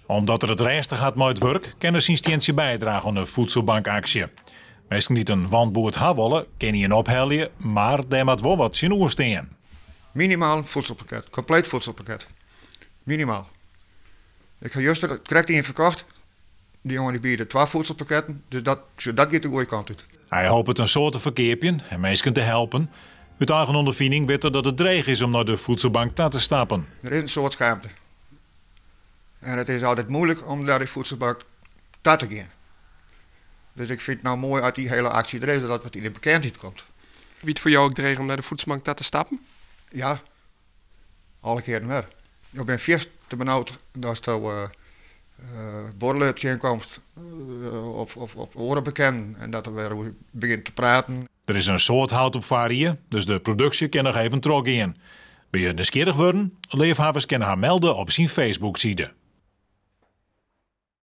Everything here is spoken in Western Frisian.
Omdat er it rêstich hat mei it wurk, kin er syn stientsje bydrage oan de voedselbankaksje. Minsken dy't in wantboerd ha wolle, kinne ien ophelje, mar dêr moat wol wat tsjinoer stean. Minimaal in voedselpakket, kompleet voedselpakket. Minimaal. Ik ha juster krekt ien ferkocht. Dy jonge dy biede twa voedselpakketten, dus dat, dat giet de goede kant út. Hy hopet in soad te ferkeapjen en minsken te helpen. Ut eigen ûnderfining wit er dat it dreech is om nei de voedselbank ta te stappen. Der is in soad schaamte. En it is altyd moeilik om nei de voedselbank ta te gean. Dus ik fyn it no moai as dy hiele aksje der is, dat it yn de bekendheid komt. Wie it foar jo ek dreech om nei de voedselbank ta te stappen? Ja, alle kearen wer. Jo binne fierste benaud datsto buorlju tsjinkomst of oare bekenden en dat der wer oer begjint te praten. Der is in soad hout op foarrie, dus de produksje kin noch even trochgean. Binne je nijsgjirrich wurden? Leafhawwers kinne har melde op syn Facebook-side.